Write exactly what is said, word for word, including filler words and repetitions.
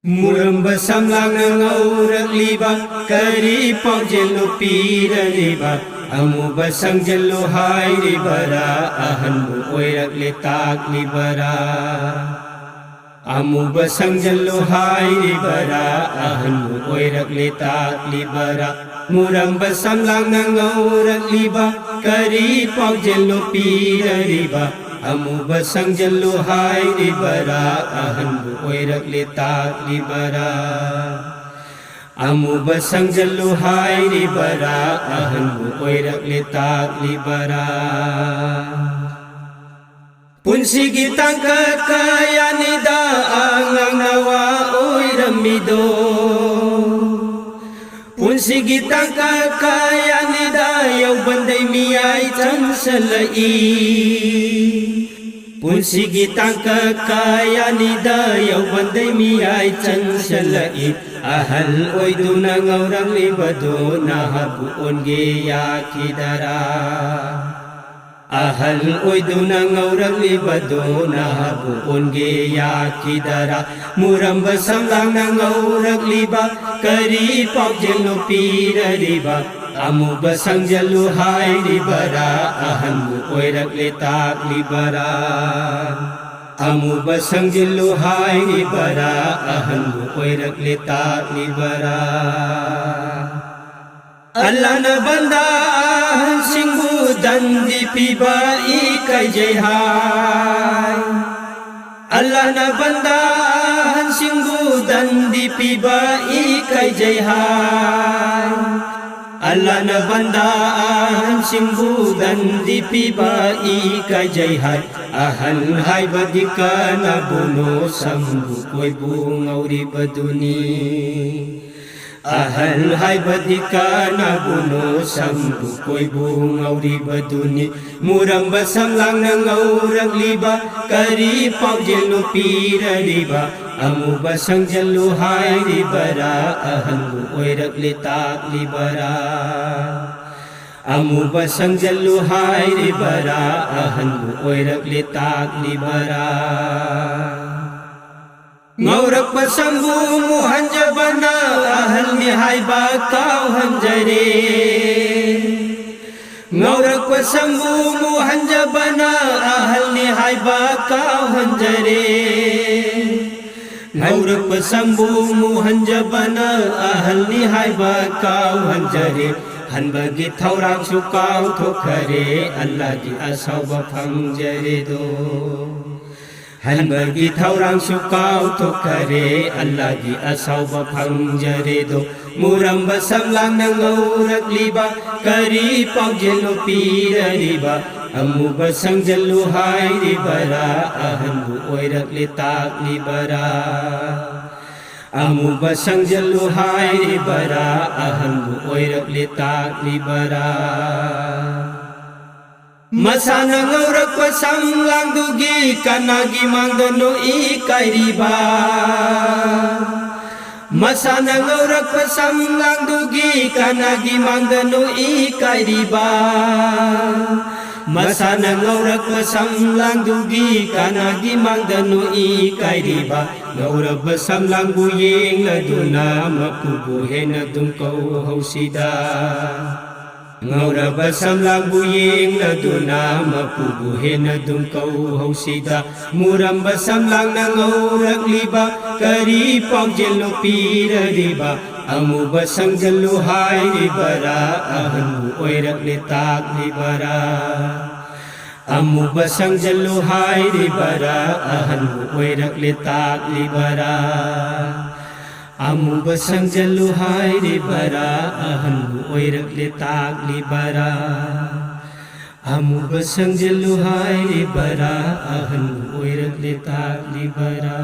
ꯃꯨꯔꯝꯕ ꯁꯝꯂꯥꯡꯅ ꯉꯧꯔꯛꯂꯤꯕ, ꯀꯔꯤ ꯄꯥꯎꯖꯦꯜꯅꯣ ꯄꯤꯔꯔꯤꯕ? ꯑꯃꯨꯕ ꯁꯪꯖꯜꯂꯨ ꯍꯥꯏꯔꯤꯕꯔꯥ, ꯑꯍꯟꯕꯨ ꯑꯣꯏꯔꯛꯂꯦ ꯇꯥꯛꯂꯤꯕꯔꯥ? ꯑꯃꯨꯕ ꯁꯪꯖꯜꯂꯨ ꯍꯥꯏꯔꯤꯕꯔꯥ, ꯑꯍꯟꯕꯨ ꯑꯣꯏꯔꯛꯂꯦ ꯇꯥꯛꯂꯤꯕꯔꯥ? ꯃꯨꯔꯝꯕ ꯁꯝꯂꯥꯡꯅ ꯉꯧꯔꯛꯂꯤꯕ, ꯀꯔꯤ ꯄꯥꯎꯖꯦꯜꯅꯣ ꯄꯤꯔꯔꯤꯕ? ꯑꯃꯨꯕ ꯁꯪꯖꯜꯂꯨ ꯍꯥꯏꯔꯤꯕꯔꯥ, ꯑꯍꯟꯕꯨ ꯑꯣꯏꯔꯛꯂꯦ ꯇꯥꯛꯂꯤꯕꯔꯥ? ꯑꯃꯨꯕ ꯁꯪꯖꯜꯂꯨ ꯍꯥꯏꯔꯤꯕꯔꯥ, ꯑꯍꯟꯕꯨ ꯑꯣꯏꯔꯛꯂꯦ ꯇꯥꯛꯂꯤꯕꯔꯥ? ꯄꯨꯟꯁꯤꯒꯤ ꯇꯥꯡꯀꯛ ꯀꯌꯥꯅꯤꯗ ꯑꯉꯥꯡ ꯅꯋꯥ ꯑꯣꯏꯔꯝꯃꯤꯗꯣ꯫ ꯄꯨꯟꯁꯤꯒꯤ ꯇꯥꯡꯀꯛ ꯀꯌꯥꯅꯤꯗ ꯌꯧꯕꯟꯗꯩ ꯃꯤꯌꯥꯏ ꯆꯟꯁꯜꯂꯛꯏ꯫ ꯄꯨꯟꯁꯤꯒꯤ ꯇꯥꯡꯀꯛ ꯀꯌꯥꯅꯤꯗ ꯌꯧꯕꯟꯗꯩ ꯃꯤꯌꯥꯏ ꯆꯟꯁꯜꯂꯛꯏ꯫ ꯑꯍꯜ ꯑꯣꯏꯗꯨꯅ ꯉꯧꯔꯛꯂꯤꯕꯗꯨ ꯅꯍꯥꯕꯨ ꯑꯣꯟꯒꯦ ꯌꯥꯈꯤꯗꯔꯥ? ꯑꯍꯜ ꯑꯣꯏꯗꯨꯅ ꯉꯧꯔꯛꯂꯤꯕꯗꯨ ꯅꯍꯥꯕꯨ ꯑꯣꯟꯒꯦ ꯌꯥꯈꯤꯗꯔꯥ? ꯃꯨꯔꯝꯕ ꯁꯝꯂꯥꯡꯅ ꯉꯧꯔꯛꯂꯤꯕ, ꯀꯔꯤ ꯄꯥꯎꯖꯦꯜꯅꯣ ꯄꯤꯔꯔꯤꯕ? ꯑꯃꯨꯕ ꯁꯪꯖꯜꯂꯨ ꯍꯥꯏꯔꯤꯕꯔꯥ, ꯑꯍꯟꯕꯨ ꯑꯣꯏꯔꯛꯂꯦ ꯇꯥꯛꯂꯤꯕꯔꯥ? ꯑꯃꯨꯕ ꯁꯪꯖꯤꯜꯂꯨ ꯍꯥꯏꯔꯤꯕꯔꯥ, ꯑꯍꯟꯕꯨ ꯑꯣꯏꯔꯛꯂꯦ ꯇꯥꯛꯂꯤꯕꯔꯥ? ꯑꯜꯂꯥꯅ ꯕꯟꯗꯥ ꯑꯍꯟꯁꯤꯡꯕꯨ ꯗꯟꯗꯤ ꯄꯤꯕ ꯏꯀꯥꯏꯖꯩ ꯍꯥꯏ꯫ ꯑꯜꯂꯥꯅ ꯕꯟꯗꯥ ꯑꯍꯟꯁꯤꯡꯕꯨ ꯗꯟꯗꯤ ꯄꯤꯕ ꯏꯀꯥꯏꯖꯩ ꯍꯥꯏ꯫ ꯑꯜꯂꯥꯅ ꯕꯟꯗꯥ ꯑꯍꯟꯁꯤꯡꯕꯨ ꯗꯟꯗꯤ ꯄꯤꯕ ꯏꯀꯥꯏꯖꯩ ꯍꯥꯏ꯫ ꯑꯍꯟ ꯍꯥꯏꯕꯗꯤ ꯀꯅꯥꯕꯨꯅꯣ ꯁꯝꯕꯨ ꯀꯣꯏꯕꯨ ꯉꯧꯔꯤꯕꯗꯨꯅꯤ꯫ ꯑꯍꯜ ꯍꯥꯏꯕꯗꯤ ꯀꯅꯥꯕꯨꯅꯣ ꯁꯝꯕꯨ ꯀꯣꯏꯕꯨ ꯉꯧꯔꯤꯕꯗꯨꯅꯤ꯫ ꯃꯨꯔꯝꯕ ꯁꯝꯂꯥꯡꯅ ꯉꯧꯔꯛꯂꯤꯕ, ꯀꯔꯤ ꯄꯥꯎꯖꯦꯜꯅꯣ ꯄꯤꯔꯔꯤꯕ? ꯑꯃꯨꯕ ꯁꯪꯖꯜꯂꯨ ꯍꯥꯏꯔꯤꯕꯔꯥ, ꯑꯍꯟꯕꯨ ꯑꯣꯏꯔꯛꯂꯦ ꯇꯥꯛꯂꯤꯕꯔꯥ? ꯑꯃꯨꯕ ꯁꯪꯖꯜꯂꯨ ꯍꯥꯏꯔꯤꯕꯔꯥ, ꯑꯍꯟꯕꯨ ꯑꯣꯏꯔꯛꯂꯦ ꯇꯥꯛꯂꯤꯕꯔꯥ? ꯉꯧꯔꯛꯄ ꯁꯝꯕꯨ ꯃꯨꯍꯟꯖꯕꯅ ꯑꯍꯜꯅꯤ ꯍꯥꯏꯕ ꯀꯥꯎꯍꯟꯖꯔꯦ꯫ ꯉꯧꯔꯛꯄ ꯁꯝꯕꯨ ꯃꯨꯍꯟꯖꯕꯅ ꯑꯍꯜꯅꯤ ꯍꯥꯏꯕ ꯀꯥꯎꯍꯟꯖꯔꯦ꯫ ꯉꯧꯔꯛꯄ ꯁꯝꯕꯨ ꯃꯨꯍꯟꯖꯕꯅ ꯑꯍꯜꯅꯤ ꯍꯥꯏꯕ ꯀꯥꯎꯍꯟꯖꯔꯦ꯫ ꯍꯟꯕꯒꯤ ꯊꯧꯔꯥꯡꯁꯨ ꯀꯥꯎꯊꯣꯛꯈꯔꯦ, ꯑꯜꯂꯥꯒꯤ ꯑꯁꯥꯎꯕ ꯐꯪꯖꯔꯦꯗꯣ꯫ ꯍꯟꯕꯒꯤ ꯊꯧꯔꯥꯡꯁꯨ ꯀꯥꯎꯊꯣꯛꯈꯔꯦ, ꯑꯜꯂꯥꯒꯤ ꯑꯁꯥꯎꯕ ꯐꯪꯖꯔꯦꯗꯣ꯫ ꯃꯨꯔꯝꯕ ꯁꯝꯂꯥꯡꯅ ꯉꯧꯔꯛꯂꯤꯕ, ꯀꯔꯤ ꯄꯥꯎꯖꯦꯜꯅꯣ ꯄꯤꯔꯔꯤꯕ? ꯑꯃꯨꯕ ꯁꯪꯖꯜꯂꯨ ꯍꯥꯏꯔꯤꯕꯔꯥ, ꯑꯍꯟꯕꯨ ꯑꯣꯏꯔꯛꯂꯦ ꯇꯥꯛꯂꯤꯕꯔꯥ? ꯑꯃꯨꯕ ꯁꯪꯖꯜꯂꯨ ꯍꯥꯏꯔꯤꯕꯔꯥ, ꯑꯍꯟꯕꯨ ꯑꯣꯏꯔꯛꯂꯦ ꯇꯥꯛꯂꯤꯕꯔꯥ? ꯃꯁꯥꯅ ꯉꯧꯔꯛꯄ ꯁꯝꯂꯥꯡꯗꯨꯒꯤ ꯀꯅꯥꯒꯤ ꯃꯥꯡꯗꯅꯣ ꯏꯀꯥꯏꯔꯤꯕ? ꯃꯁꯥꯅ ꯉꯧꯔꯛꯄ ꯁꯝꯂꯥꯡꯗꯨꯒꯤ ꯀꯅꯥꯒꯤ ꯃꯥꯡꯗꯅꯣ ꯏꯀꯥꯏꯔꯤꯕ? ꯃꯁꯥꯅ ꯉꯧꯔꯛꯄ ꯁꯝꯂꯥꯡꯗꯨꯒꯤ ꯀꯅꯥꯒꯤ ꯃꯥꯡꯗꯅꯣ ꯏꯀꯥꯏꯔꯤꯕ? ꯉꯧꯔꯕ ꯁꯝꯂꯥꯡꯕꯨ ꯌꯦꯡꯂꯗꯨꯅ ꯃꯄꯨꯕꯨ ꯍꯦꯟꯅ ꯑꯗꯨꯝ ꯀꯧꯍꯧꯁꯤꯗ꯫ ꯉꯧꯔꯕ ꯁꯝꯂꯥꯡꯕꯨ ꯌꯦꯡꯂꯗꯨꯅ ꯃꯄꯨꯕꯨ ꯍꯦꯟꯅ ꯑꯗꯨꯝ ꯀꯧꯍꯧꯁꯤꯗ꯫ ꯃꯨꯔꯝꯕ ꯁꯝꯂꯥꯡꯅ ꯉꯧꯔꯛꯂꯤꯕ, ꯀꯔꯤ ꯄꯥꯎꯖꯦꯜꯅꯣ ꯄꯤꯔꯔꯤꯕ? ꯑꯃꯨꯕ ꯁꯪꯖꯜꯂꯨ ꯍꯥꯏꯔꯤꯕꯔꯥ, ꯑꯍꯟꯕꯨ ꯑꯣꯏꯔꯛꯂꯦ ꯇꯥꯛꯂꯤꯕꯔꯥ? ꯑꯃꯨꯕ ꯁꯪꯖꯜꯂꯨ ꯍꯥꯏꯔꯤꯕꯔꯥ, ꯑꯍꯟꯕꯨ ꯑꯣꯏꯔꯛꯂꯦ ꯇꯥꯛꯂꯤꯕꯔꯥ? ꯑꯃꯨꯕ ꯁꯪꯖꯜꯂꯨ ꯍꯥꯏꯔꯤꯕꯔꯥ, ꯑꯍꯟꯕꯨ ꯑꯣꯏꯔꯛꯂꯦ ꯇꯥꯛꯂꯤꯕꯔꯥ? ꯑꯃꯨꯕ ꯁꯪꯖꯜꯂꯨ ꯍꯥꯏꯔꯤꯕꯔꯥ, ꯑꯍꯟꯕꯨ ꯑꯣꯏꯔꯛꯂꯦ ꯇꯥꯛꯂꯤꯕꯔꯥ?